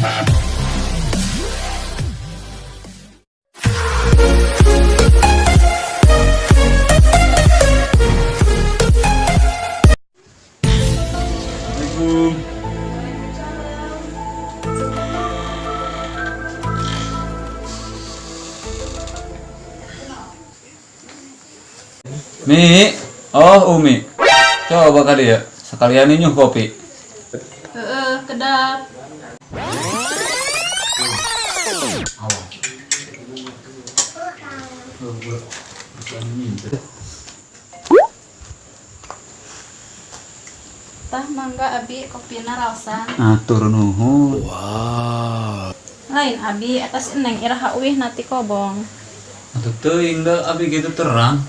Assalamualaikum. Mi, oh Umi. Coba kali ya, sekalian nyuh kopi. Heeh, kedap. Tah, mangga abi kopina raosan. Atur nuhun. Lain abi, eta si Neng iraha uih ti kobong? Atuh teuing da abi gitu terang.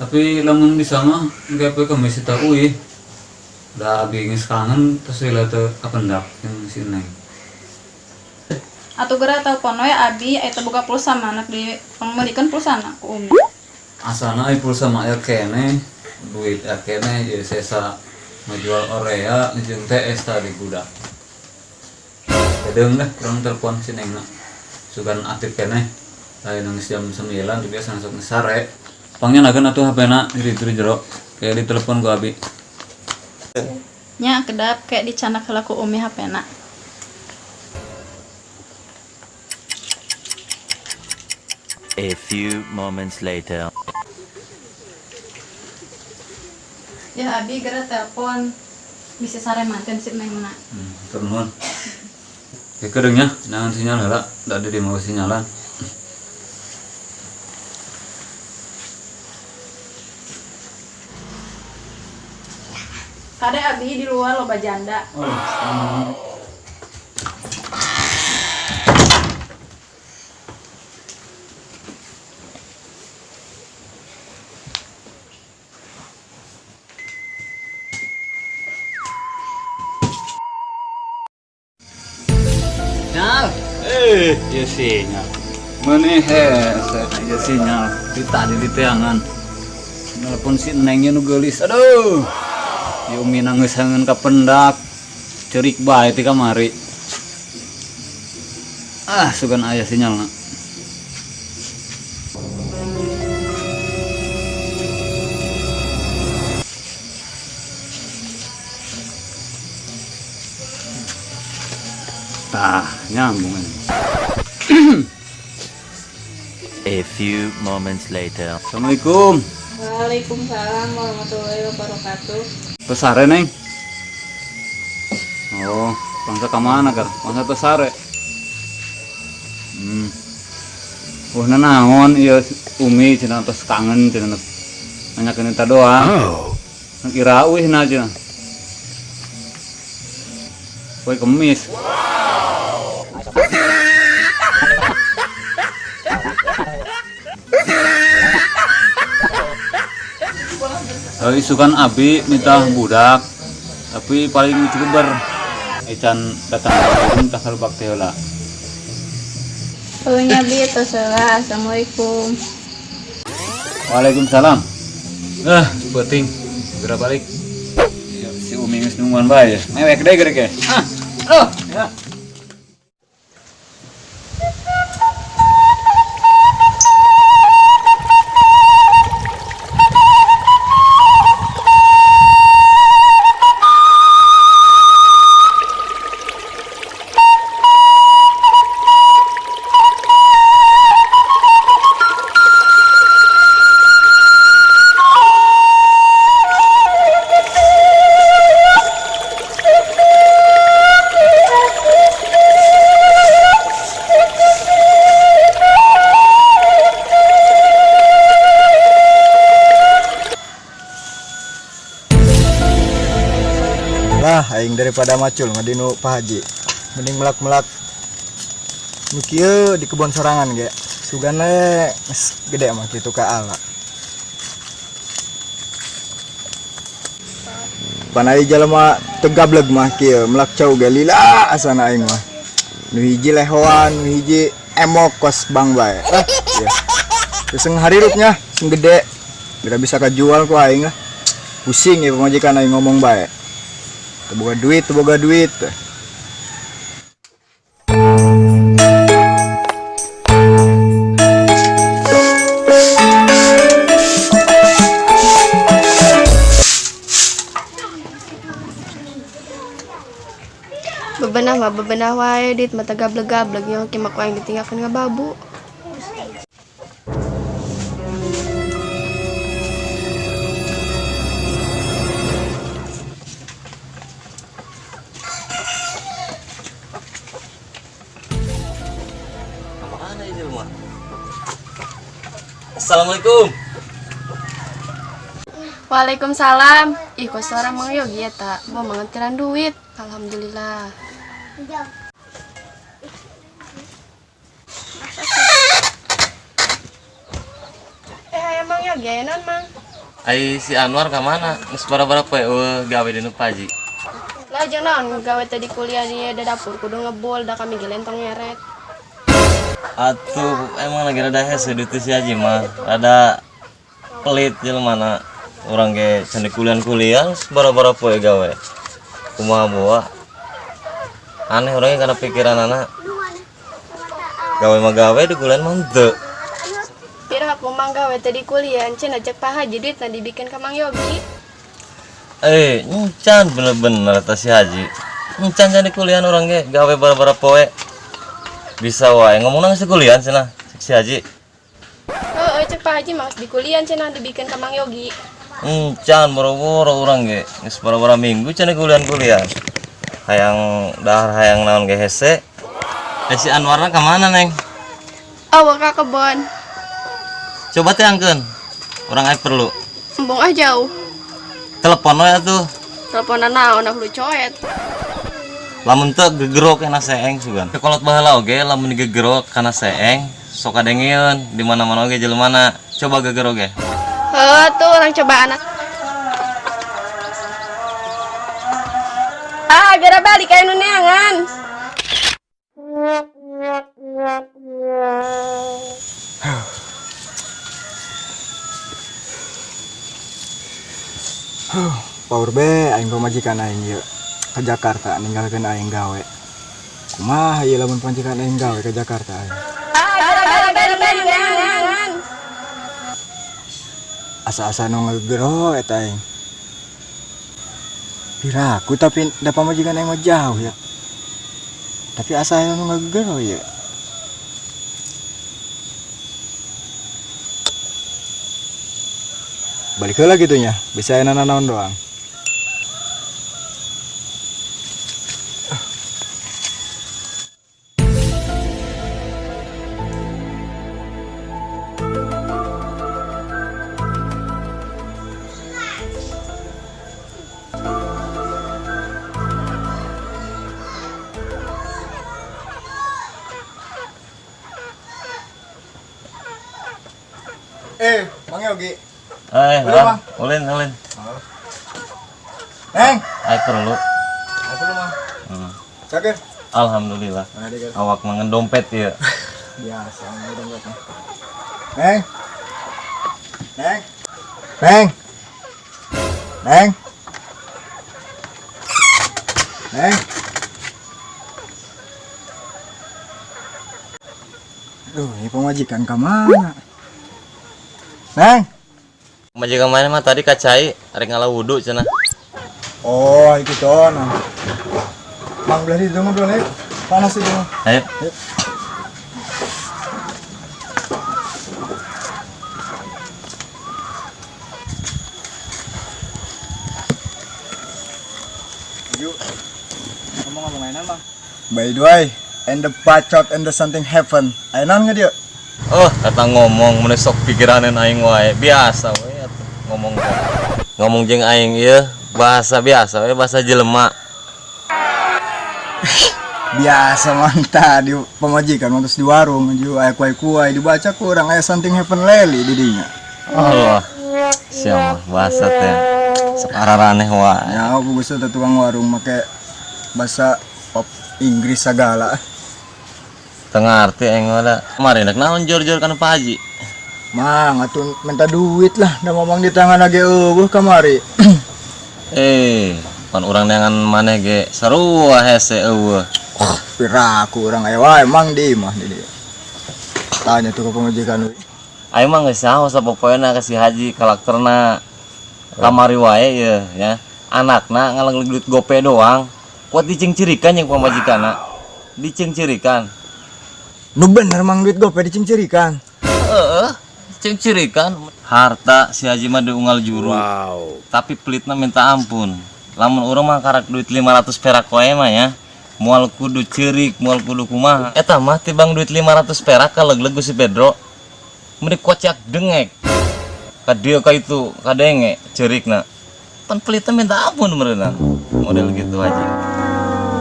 Tapi lamun bisa mah engke poe Kemis eta uih. Da abi geus kangen tos heula teu kapendak jeung si Neng. Atuh geura telepon we abi, aya teu boga pulsa mah nek dipangmeulikeun pulsana ku Umi. Asana ai pulsa mah aya keneh, duit aya keneh ieu sesa ngajual orea jeung TS tadi budak. Kedeung lah urang telepon si Neng na. Sugan aktif keneh. Lain geus jam 9 teu biasa sok geus sare. Pangnyanakeun atuh HP na di ditu di jero. Kayak ditelepon ku abi. Nya, kedap, kayak dicandak heula ku Umi HP na. A few moments later. Ya abi geura telepon bisa sare manten si Neng na. Hatur nuhun. Oke, kedeung nya, jangan sinyal heula, da di mau sinyalan. Kade abi di luar loba janda. Oh. Sinyal. Eh, ya sinyal. Meni hese, ya sinyal. Di tadi di teangan. Nelpon si Nengnya nu geulis. Aduh. Ya Umi nangis hangan kapendak. Cerik bae ti kamari. Ah, sugan aya sinyalna. Tah, nyambung ini. A few moments later. Assalamualaikum. Waalaikumsalam warahmatullahi wabarakatuh. Tos sare, Neng? Oh, bangsa ka mana, Kar? Bangsa tos sare. Oh, nanaon ieu Umi cenah tos kangen cenah nanyakeun eta doang. Oh. Ira uih na cenah. Poe Kemis. Oh, isukan abi minta budak tapi paling cukup ecan datang minta kalau bakti heula. Oh nya bi tos heula. Assalamualaikum. Waalaikumsalam. Ah, beuting. Segera balik. Ya, si Umi geus nungguan bae ya. Mewek deui gerek ge. Ah. Aduh, ya. Lah, aing daripada macul ngadinu Pak Haji. Mending melak-melak nu kieu di kebon sorangan ge. Sugan we geus gede mah kitu ka ala. Pan ari jalma teu gableg mah kieu melak cau ge lila asana aing mah. Nu hiji lehoan, nu hiji emok kos bang bae. Ah, ieu. Geus harirupnya nya, sing gede. Bila bisa kajual ku aing lah. Pusing ya pamajikan aing ngomong bae. Teu boga duit, teu boga duit. Bebenah mah bebenah wae duit mah teu gableg-gableg nya oke mah ku aing ditinggalkeun ngababu. Mana ini rumah? Assalamualaikum. Waalaikumsalam. Ih, kok suara Mang Yogi ya tak? Mau mengantaran duit. Alhamdulillah. Eh, Mang Yogi aya naon, Mang? Ai si Anwar ka mana? Geus bara-bara poe eueuh gawe di nu Paji. Lah jeung naon gawe tadi kuliah di da dapur kudu ngebul da kami ge lentong ngeret. Atuh emang lagi rada hese duit si Haji mah. Rada pelit jelema. Urang ge can kuliah-kuliah geus bara-bara poe gawe. Kumaha boa? Aneh urangnya karena pikiran anak. Gawe mah gawe di kuliah mah henteu. Pira aku mang gawe tadi kuliah cenah cek Pak Haji duitna dibikin ka Mang Yogi. Eh, encan bener-bener eta si Haji. Encan jadi kuliah orang ge gawe bara-bara poe. Bisa wae ngomong nang si kuliah cenah si Haji. Heeh, cek Pak Haji mah geus di kuliah cenah dibikin ka Mang Yogi. Encan boro-boro urang ge geus bara-bara minggu cenah kuliah-kuliah. Hayang dahar hayang naon ge hese. Eh si Anwarna ka mana, Neng? Oh, ka kebon. Coba teh angkeun. Urang aya perlu. Embung ah jauh. Telepon we atuh. Teleponan naon aku coet. Lamun teu gegero kana seeng sugan. Kolot baheula oge lamun digegero kana seeng sok kadengeun di mana-mana oge jelemana. Coba gegero ge. Heuh, tuh orang coba anak. Ah, gara balik aya nu neangan. Power be aing pamajikan aing ieu ke Jakarta ninggalkeun aing gawe. Kumaha ieu lamun pamajikan aing gawe ke Jakarta aing? Ah, gara balik aya nu neangan. Asa-asa nu ngegero eta aing. Piraku tapi da pamajikan aing mah jauh ya. Tapi asa aya nu ngegero ya. Balik heula kitu nya, bisa aya nanaon doang. Eh, Mang Yogi. Eh, Ulin, Ram. Mang. Ulin, ulin. Neng. Ayo perlu. Ayo perlu, Mang. Cakep. Alhamdulillah. Mana dia, Kak? Awak mangan dompet ya. Biasa, mangan dompet. Neng. Neng. Neng. Neng. Neng. Aduh, ini pemajikan ke mana? Neng. Pemajikan mana mah tadi kacai rek ngala wudu cenah. Oh, itu nah. Mang belah itu ngobrol ayo. Panas itu. Ayo. Ayo. Yuk. Ngomong-ngomong mainan, Bang. By the way, and the bacot and the something happen. Ayo naon nggak dia? Oh, kata ngomong mun sok pikiranan aing wae. Biasa we atuh ngomong teh. Ngomong jeung aing ieu bahasa biasa we, bahasa jelema. Biasa mantap di pemajikan terus di warung ju aya kuai-kuai dibaca kurang aya something happen leli di dinya. Oh, siapa bahasa teh sok araraneh wae. Ya aku bisa teh tukang warung make bahasa pop Inggris segala. Teu ngarti aing mah da. Kemarin rek naon jor-jor kana Pak Haji? Mang atuh minta duit lah da mamang di tangan lagi eueuh kamari. Eh, pan urang neangan maneh ge sarua hese eueuh. Oh, piraku urang aya wae mang di imah di dieu. Tanya tuh ke pemajikan we. Aing mah geus saho sapopoena ka si Haji karakterna. Kamari wae ye ya. Anakna ngalang duit gope doang. Kuat dicengcirikan yang pamajikanna. Dicengcirikan. Nu bener Mang, duit gope dicengcirikan? Heeh, cengcirikan. Harta si Haji mah diunggal juru. Wow. Tapi pelitna minta ampun. Lamun urang mah karak duit 500 perak wae mah ya. Moal kudu ceurik, moal kudu kumaha. Eta mah tibang duit 500 perak kalegleg ku si Pedro. Meni kocak dengek. Ka dieu ka itu kadenge ceurikna. Pan pelitna minta ampun meureunna. Model gitu aja.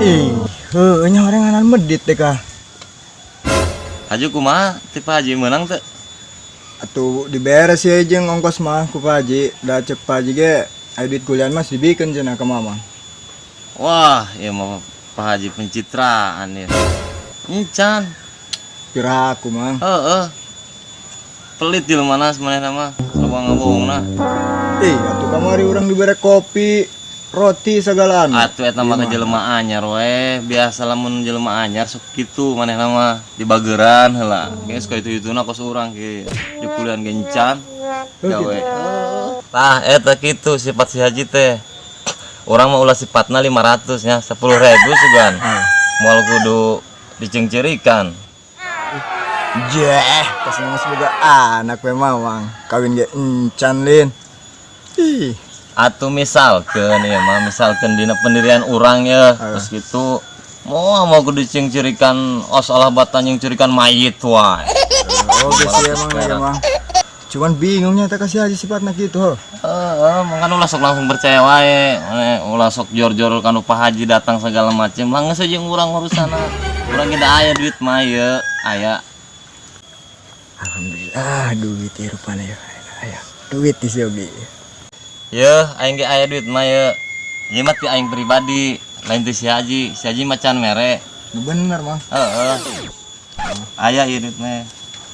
Ih, heueuh nya horenganan medit deh kah. Haji kumaha? Ti Pak Haji meunang teu? Atuh diberes ya jeung ongkos mah ku Pak Haji. Da cek Pak Haji ge aya duit kuliah mah dibikeun cenah ka Mama. Wah, ieu mah Pak Haji pencitraan ya. Encan. Kira aku Mang. Heeh. Pelit di mana manehna mah, loba ngabohongna. Ih, atuh kamari urang dibere kopi, roti sagalaan. Atuh eta mah ke jelema anyar we, biasa lamun jelema anyar sok kitu manehna mah dibageran heula. Geus ka itu-ituna kos urang ge di kuliah ge encan. Gawe. Tah eta kitu sifat si Haji teh. Urang mah ulah sifatna 500 nya, 10.000 sugan. Moal kudu dicengcirikan. Jeh, pas geus boga anak we Mamang, kawin ge encan lin. Ih. Atuh misalkeun ieu mah, misalkeun dina pendirian urang ya, terus gitu moal mau kudu dicengcirikan os olah batan yang cirikan mayit wae. Oh, geus sih emang ya mah. Cuman bingungnya tak kasih aja sifatna kitu heuh. Heeh, makanya ulah sok langsung percaya wae. Ulah sok jor-jor kanu Pak Haji datang segala macem. Lah geus jeung urang urusanna. Urang ge da aya duit mah ieu, aya. Alhamdulillah duit ieu rupana ya. Aya duit di si Yogi. Yeuh, aing ge aya duit mah yeuh. Ieu mah ti aing pribadi, lain ti si Haji. Si Haji mah can mere. Nu bener mah. Heeh. Aya ieu duit mah.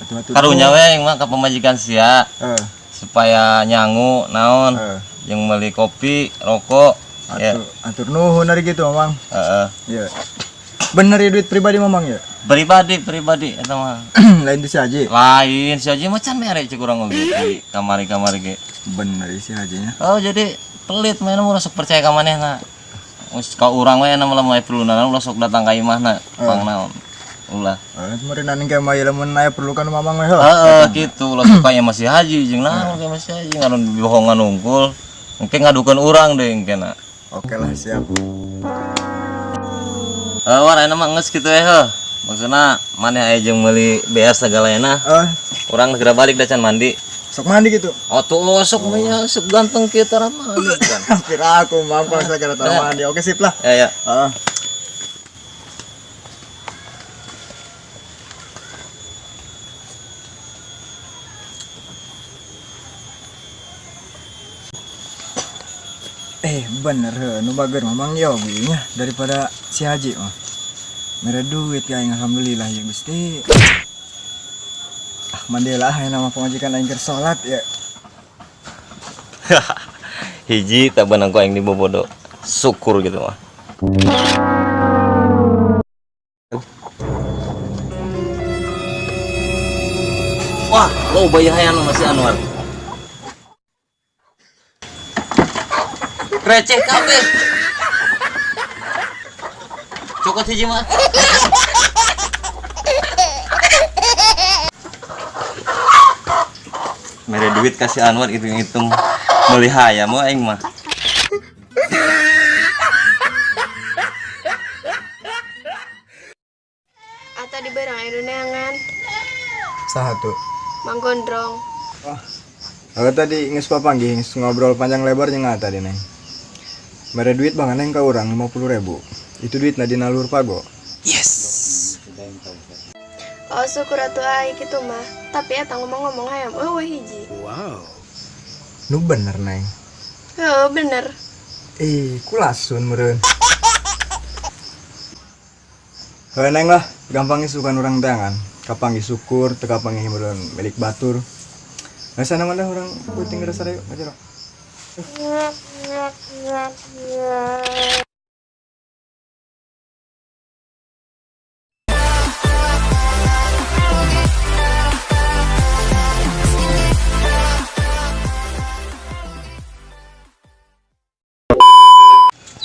Atuh-atuh. Karunya we aing mah ka pamajikan sia. Heeh. Supaya nyangu naon. Heeh. Jeung meuli kopi, rokok. Ya. Atur, atur nuhun ari kitu Mamang. Heeh. Iya. Bener ya duit pribadi Mamang ya? Pribadi, pribadi eta mah. Lain ti si Haji. Lain si Haji mah can mere cek urang oge di kamari-kamari ge. Bener si Hajinya. Oh, jadi pelit manehna ulah sok percaya ka manehna. Geus ka urang we na mah lamun aya perluna ulah sok datang ka imahna, pang naon. Ulah. Heeh, meureun anu ke mah lamun aya perlu kan Mamang we heuh. Heeh, kitu ulah sok ka imah si Haji jeung naon ka imah si Haji ngadon bohongan unggul. Engke ngadukeun urang deui engkena. Oke lah, siap. Heuh, war ayeuna mah geus kitu we heuh. Maksudna maneh aya jeung meuli BR sagalana. Heeh. Urang segera balik da can mandi. Sok mandi gitu. Atuh sok mah nya sok ganteng kieu tara mandi kan. Hampir aku mam kalau saya kira tara mandi. Oke sip lah. Ya ya. Heeh. Bener heuh, nu bager Mamang Yogi nya daripada si Haji mah. Mere duit ka aing alhamdulillah ya Gusti. Ah mandela aya nama pamajikan aing keur salat ya. Hiji tak benang ku aing dibobodo. Syukur gitu mah. Wah, lo bayi hayang masih Anwar. Receh kabeh. Cokot hiji mah. Mere duit kasih Anwar hitung-hitung beli hayam mah aing mah. Atau di barang aing neangan. Saha tuh? Mang Gondrong. Wah. Aku tadi geus papanggih geus ngobrol panjang lebar jeung tadi neng. Mere duit bang neng ka urang 50.000. Itu duit na dina luhur pago. Yes. Oh syukur atuh ai kitu mah. Tapi eta ngomong-ngomong hayam eueuh hiji. Wow. Nu bener neng. Heuh bener. Kulasun meureun. Heuh neng lah, gampang isukan urang teangan. Kapanggih syukur, teu kapanggih meureun milik batur. Geus sana mah urang puting geus sareu ka jero.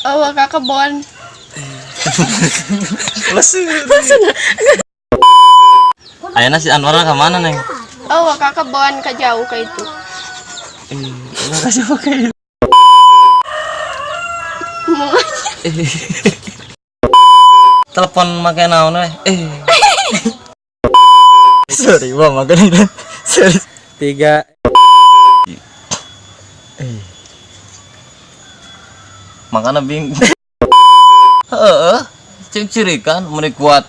Oh, ka kebon. Lesun. Ayeuna si Anwar ka mana, Neng? Oh, ka kebon ka jauh ka itu. Kasih pakai. Telepon make naon we? Eh. Sorry, wah makan ini. Sorry. Tiga. Makanya bingung. Heeh, ciri-cirikan mun kuat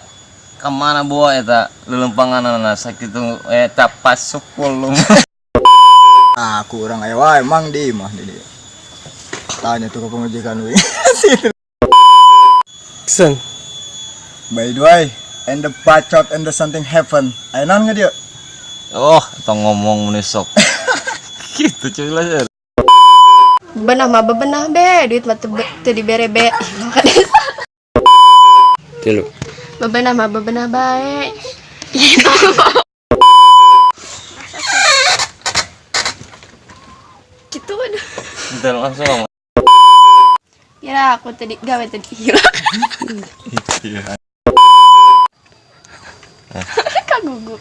kemana bawa eta lelempanganana sakitu eta pas 10. Ah, kurang aya wae emang di mah di dieu. Tanya tuh ke pemajikan we. Action. By the way, and the bacot and the something happen. Aya naon nggak dia? Oh, eta ngomong mun sok. Gitu cuy lah. Sir. Bebenah mah bebenah be, duit mah teu dibere be. Tilu. Bebenah mah bebenah bae. Gitu aduh. Bentar langsung ngomong. Ya aku tadi gawe tadi hilang. Iya. Kagugu.